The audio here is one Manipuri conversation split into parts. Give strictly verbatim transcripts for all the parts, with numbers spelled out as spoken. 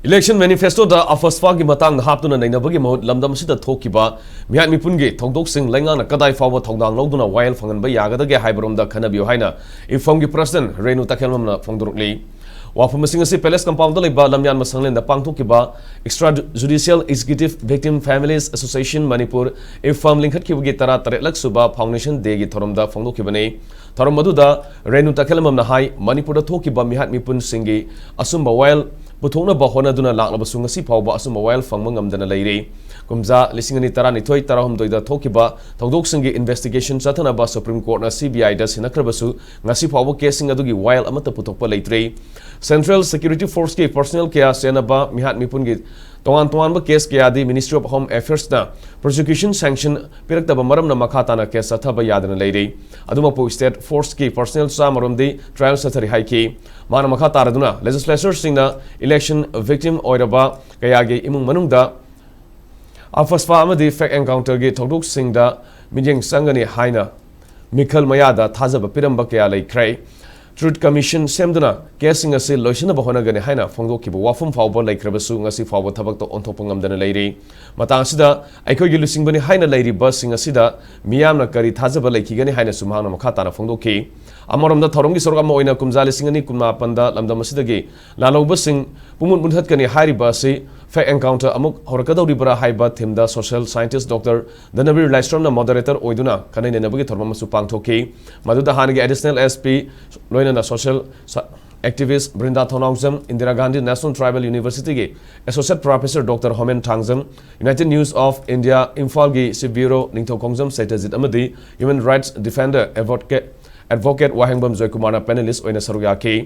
Election manifestoꯗ AFSPAꯒꯤ ꯃꯇꯥꯡꯗ ꯍꯥꯞꯇꯨꯅ ꯅꯩꯅꯕꯒꯤ ꯃꯍꯨꯠ ꯂꯝꯗꯝ ꯑꯁꯤꯗ ꯊꯣꯛꯈꯤꯕ ꯃꯤꯍꯥꯠ ꯃꯤꯄꯨꯟꯒꯤ ꯊꯧꯗꯣꯛꯁꯤꯡ ꯂꯩꯉꯥꯛꯅ ꯀꯗꯥꯏ ꯐꯥꯎꯕ ꯊꯧꯗꯥꯡ ꯂꯧꯗꯨꯅ ꯋꯥꯌꯦꯜ ꯐꯪꯍꯟꯕ ꯌꯥꯒꯗꯒꯦ ꯍꯥꯏꯕꯔꯣꯝꯗ ꯈꯟꯅꯕꯤꯌꯨ ꯍꯥꯏꯅ IFFAMꯒꯤ president ꯔꯦꯅꯨ ꯇꯈꯦꯜꯃꯝꯅ ꯐꯣꯡꯗꯣꯔꯛꯂꯤ꯫ ꯋꯥꯐꯝꯁꯤꯡ ꯑꯁꯤ Palace Compoundꯗ ꯂꯩꯕ ꯂꯝꯌꯥꯟꯕ ꯁꯪꯂꯦꯟꯗ ꯄꯥꯡꯊꯣꯛꯈꯤꯕ Extrajudicial Executive Victim Families Association Manipur, IFFAM ꯂꯤꯡꯈꯠꯈꯤꯕꯒꯤ ꯇꯔꯥ ꯇꯔꯦꯠꯂꯛ ꯁꯨꯕ Foundation Dayꯒꯤ ꯊꯧꯔꯝꯗ ꯐꯣꯡꯗꯣꯛꯈꯤꯕꯅꯤ꯫ ꯊꯧꯔꯝ ꯑꯗꯨꯗ ꯔꯦꯅꯨ ꯇꯈꯦꯜꯃꯝꯅ ꯍꯥꯏ, ꯃꯅꯤꯄꯨꯔꯗ ꯊꯣꯛꯈꯤꯕ ꯃꯤꯍꯥꯠ ꯃꯤꯄꯨꯟꯁꯤꯡꯒꯤ ꯑꯆꯨꯝꯕ ꯋꯥꯌꯦꯜ ꯄꯨꯊꯣꯛꯅꯕ ꯍꯣꯠꯅꯗꯨꯅ ꯂꯥꯛꯂꯕꯁꯨ ꯉꯁꯤ ꯐꯥꯎꯕ ꯑꯆꯨꯝꯕ ꯋꯥꯌꯦꯜ ꯐꯪꯕ ꯉꯝꯗꯅ ꯂꯩꯔꯤ꯫ ꯀꯨꯝꯖꯥ ꯂꯤꯁꯤꯡ ꯑꯅꯤ ꯇꯔꯥꯅꯤꯊꯣꯏ ꯇꯔꯥꯍꯨꯝꯗꯣꯏꯗ ꯊꯣꯛꯈꯤꯕ ꯊꯧꯗꯣꯛꯁꯤꯡꯒꯤ investigation ꯆꯠꯊꯅꯕ Supreme Courtꯅ CBIꯗ ꯁꯤꯟꯅꯈ꯭ꯔꯕꯁꯨ ꯉꯁꯤ ꯐꯥꯎꯕ caseꯁꯤꯡ ꯑꯗꯨꯒꯤ ꯋꯥꯌꯦꯜ ꯑꯃꯠꯇ ꯄꯨꯊꯣꯛꯄ ꯂꯩꯇ꯭ꯔꯤ꯫ Central Security Forceꯀꯤ personnel ꯀꯌꯥ ꯆꯦꯟꯅꯕ ꯃꯤꯍꯥꯠ ꯃꯤꯄꯨꯟꯒꯤ ꯇꯣꯉꯥꯟ ꯇꯣꯉꯥꯟꯕ case ꯀꯌꯥꯗꯤ Ministry of Home Affairsꯅ prosecution sanction ꯄꯤꯔꯛꯇꯕ ꯃꯔꯝꯅ ꯃꯈꯥ ꯇꯥꯅ case ꯆꯠꯊꯕ ꯌꯥꯗꯅ ꯂꯩꯔꯤ꯫ ꯑꯗꯨꯃꯛꯄꯨ state forceꯀꯤ personnel ꯆꯥꯝꯃꯔꯣꯝꯗꯤ trial ꯆꯠꯊꯔꯤ ꯍꯥꯏꯈꯤ꯫ ꯃꯥꯅ ꯃꯈꯥ ꯇꯥꯔꯗꯨꯅ legislatureꯁꯤꯡꯅ election victim ꯑꯣꯏꯔꯕ ꯀꯌꯥꯒꯤ ꯏꯃꯨꯡ ꯃꯅꯨꯡꯗ AFSPA ꯑꯃꯗꯤ fake encounterꯒꯤ ꯊꯧꯗꯣꯛꯁꯤꯡꯗ ꯃꯤꯠꯌꯦꯡ ꯆꯪꯒꯅꯤ ꯍꯥꯏꯅ ꯃꯤꯈꯜ ꯃꯌꯥꯗ ꯊꯥꯖꯕ ꯄꯤꯔꯝꯕ ꯀꯌꯥ ꯂꯩꯈ꯭ꯔꯦ꯫ Truth Commission ꯁꯦꯝꯗꯨꯅ caseꯁꯤꯡ ꯑꯁꯤ ꯂꯣꯏꯁꯤꯟꯅꯕ ꯍꯣꯠꯅꯒꯅꯤ ꯍꯥꯏꯅ ꯐꯣꯡꯗꯣꯛꯈꯤꯕ ꯋꯥꯐꯝ ꯐꯥꯎꯕ ꯂꯩꯈ꯭ꯔꯕꯁꯨ ꯉꯁꯤ ꯐꯥꯎꯕ ꯊꯕꯛꯇ ꯑꯣꯟꯊꯣꯛꯄ ꯉꯝꯗꯅ ꯂꯩꯔꯤ꯫ ꯃꯇꯥꯡ ꯑꯁꯤꯗ ꯑꯩꯈꯣꯏꯒꯤ ꯂꯨꯆꯤꯡꯕꯅꯤ ꯍꯥꯏꯅ ꯂꯩꯔꯤꯕꯁꯤꯡ ꯑꯁꯤꯗ ꯃꯤꯌꯥꯝꯅ ꯀꯔꯤ ꯊꯥꯖꯕ ꯂꯩꯈꯤꯒꯅꯤ ꯍꯥꯏꯅꯁꯨ ꯃꯍꯥꯛꯅ ꯃꯈꯥ ꯇꯥꯅ ꯐꯣꯡꯗꯣꯛꯈꯤ꯫ ꯑꯃꯔꯣꯝꯗ ꯊꯧꯔꯝꯒꯤ ꯁꯔꯨꯛ ꯑꯃ ꯑꯣꯏꯅ ꯀꯨꯝꯖꯥ ꯂꯤꯁꯤꯡ ꯑꯅꯤ ꯀꯨꯟꯃꯥꯄꯟꯗ ꯂꯝꯗꯝ ꯑꯁꯤꯗꯒꯤ ꯂꯥꯜꯍꯧꯕꯁꯤꯡ ꯄꯨꯡꯃꯨꯠ ꯃꯨꯠꯊꯠꯀꯅꯤ ꯍꯥꯏꯔꯤꯕ ꯑꯁꯤ fake encounter ꯑꯃꯨꯛ ꯍꯧꯔꯛꯀꯗꯧꯔꯤꯕ꯭ꯔꯥ ꯍꯥꯏꯕ themeꯗ social scientist Doctor ꯙꯅꯕꯤꯔ ꯂꯥꯏꯁ꯭ꯔꯝꯅ moderator ꯑꯣꯏꯗꯨꯅ ꯈꯟꯅ ꯅꯩꯅꯕꯒꯤ ꯊꯧꯔꯝ ꯑꯃꯁꯨ ꯄꯥꯡꯊꯣꯛꯈꯤ꯫ ꯃꯗꯨꯗ ꯍꯥꯟꯅꯒꯤ Additional SP ꯂꯣꯏꯅꯅ social activist ꯕ꯭ꯔꯤꯟꯗꯥ ꯊꯣꯅꯥꯎꯖꯝ, Indira Gandhi National Tribal Universityꯒꯤ Associate Professor Doctor ꯍꯣꯃꯦꯟ Thangjam, United News of India ꯏꯝꯐꯥꯜꯒꯤ Chief Bureau ꯅꯤꯡꯊꯧ ꯈꯣꯡꯖꯝ ꯁꯩꯇꯖꯤꯠ ꯑꯃꯗꯤ human rights defender advocate, advocate ꯋꯥꯍꯦꯡꯕꯝ ꯖꯣꯏꯀꯨꯃꯥꯔꯅ panelist ꯑꯣꯏꯅ ꯁꯔꯨꯛ ꯌꯥꯈꯤ꯫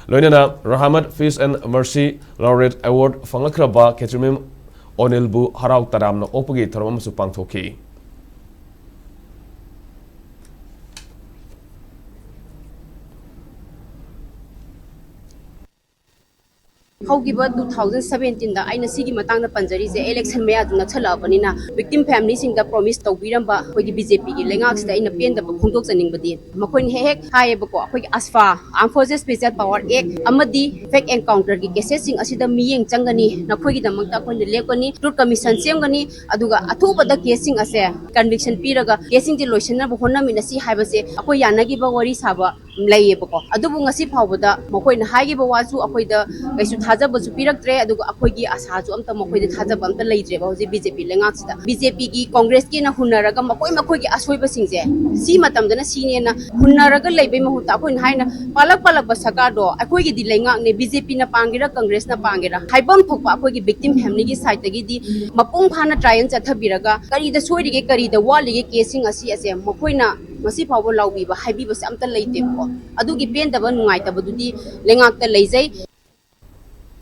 ꯂꯣꯏꯅꯅ Rahmat Peace and Mercy Laureate Award ꯐꯪꯂꯛꯈ꯭ꯔꯕ ꯈꯦꯇ꯭ꯔꯤꯃꯌꯨꯝ ꯑꯣꯅꯤꯜꯕꯨ ꯍꯔꯥꯎ ꯇꯔꯥꯝꯅ ꯑꯣꯛꯄꯒꯤ ꯊꯧꯔꯝ ꯑꯃꯁꯨ ꯄꯥꯡꯊꯣꯛꯈꯤ꯫ ꯍꯧꯈꯤꯕ two thousand seventeen ꯗ ꯑꯩꯅ ꯁꯤꯒꯤ ꯃꯇꯥꯡꯗ ꯄꯟꯖꯔꯤꯁꯦ, election ꯃꯌꯥꯗꯨ ꯅꯛꯁꯜꯂꯛꯑꯕꯅꯤꯅ victim family ꯁꯤꯡꯗ promise ꯇꯧꯕꯤꯔꯝꯕ ꯑꯩꯈꯣꯏꯒꯤ BJP ꯒꯤ ꯂꯩꯉꯥꯛꯁꯤꯗ ꯑꯩꯅ ꯄꯦꯟꯗꯕ ꯐꯣꯡꯗꯣꯛꯆꯅꯤꯡꯕꯗꯤ, ꯃꯈꯣꯏꯅ ꯍꯦꯛ ꯍꯦꯛ ꯍꯥꯏꯌꯦꯕꯀꯣ, ꯑꯩꯈꯣꯏꯒꯤ ASFA, Armed Forces Special Power Act ꯑꯃꯗꯤ fake encounter ꯒꯤ cases ꯁꯤꯡ ꯑꯁꯤꯗ ꯃꯤꯠꯌꯦꯡ ꯆꯪꯒꯅꯤ, ꯅꯈꯣꯏꯒꯤꯗꯃꯛꯇ ꯑꯩꯈꯣꯏꯅ ꯂꯦꯞꯀꯅꯤ, truth commission ꯁꯦꯝꯒꯅꯤ, ꯑꯗꯨꯒ ꯑꯊꯨꯕꯗ case ꯁꯤꯡ ꯑꯁꯦ conviction ꯄꯤꯔꯒ case ꯁꯤꯡꯁꯦ ꯂꯣꯏꯁꯤꯟꯅꯕ ꯍꯣꯠꯅꯃꯤꯟꯅꯁꯤ ꯍꯥꯏꯕꯁꯦ ꯑꯩꯈꯣꯏ ꯌꯥꯅꯈꯤꯕ ꯋꯥꯔꯤ ꯁꯥꯕ ꯂꯩꯌꯦꯕꯀꯣ꯫ ꯑꯗꯨꯕꯨ ꯉꯁꯤ ꯐꯥꯎꯕꯗ ꯃꯈꯣꯏꯅ ꯍꯥꯏꯈꯤꯕ ꯋꯥꯁꯨ ꯑꯩꯈꯣꯏꯗ ꯀꯩꯁꯨ ꯊꯥꯖꯕꯁꯨ ꯄꯤꯔꯛꯇ꯭ꯔꯦ, ꯑꯗꯨꯒ ꯑꯩꯈꯣꯏꯒꯤ ꯑꯁꯥꯁꯨ ꯑꯝꯇ, ꯃꯈꯣꯏꯗ ꯊꯥꯖꯕ ꯑꯝꯇ ꯂꯩꯇ꯭ꯔꯦꯕ ꯍꯧꯖꯤꯛ BJP ꯂꯩꯉꯥꯛꯁꯤꯗ꯫ BJP ꯒꯤ, Congress ꯀꯤꯅ ꯍꯨꯟꯅꯔꯒ ꯃꯈꯣꯏ ꯃꯈꯣꯏꯒꯤ ꯑꯁꯣꯏꯕꯁꯤꯡꯁꯦ ꯁꯤ ꯃꯇꯝꯗꯅ ꯁꯤꯅꯦꯅ ꯍꯨꯟꯅꯔꯒ ꯂꯩꯕꯩ ꯃꯍꯨꯠꯇ ꯑꯩꯈꯣꯏꯅ ꯍꯥꯏꯅ ꯄꯥꯜꯂꯛ ꯄꯥꯜꯂꯛꯄ ꯁꯔꯀꯥꯔꯗꯣ, ꯑꯩꯈꯣꯏꯒꯤꯗꯤ ꯂꯩꯉꯥꯛꯅꯦ, BJP ꯅ ꯄꯥꯡꯒꯦꯔꯥ Congress ꯅ ꯄꯥꯡꯒꯦꯔꯥ, ꯍꯥꯏꯐꯝ ꯊꯣꯛꯄ ꯑꯩꯈꯣꯏꯒꯤ victim family ꯒꯤ side ꯇꯒꯤꯗꯤ ꯃꯄꯨꯡ ꯐꯥꯅ trial ꯆꯠꯊꯕꯤꯔꯒ ꯀꯔꯤꯗ ꯁꯣꯏꯔꯤꯒꯦ, ꯀꯔꯤꯗ ꯋꯥꯠꯂꯤꯒꯦ case ꯁꯤꯡ ꯑꯁꯤ ꯑꯁꯦ ꯃꯈꯣꯏꯅ ꯉꯁꯤ ꯐꯥꯎꯕ ꯂꯥꯎꯕꯤꯕ, ꯍꯥꯏꯕꯤꯕꯁꯦ ꯑꯝꯇ ꯂꯩꯇꯦꯕꯀꯣ꯫ ꯑꯗꯨꯒꯤ ꯄꯦꯟꯗꯕ, ꯅꯨꯡꯉꯥꯏꯇꯕꯗꯨꯗꯤ ꯂꯩꯉꯥꯛꯇ ꯂꯩꯖꯩ꯫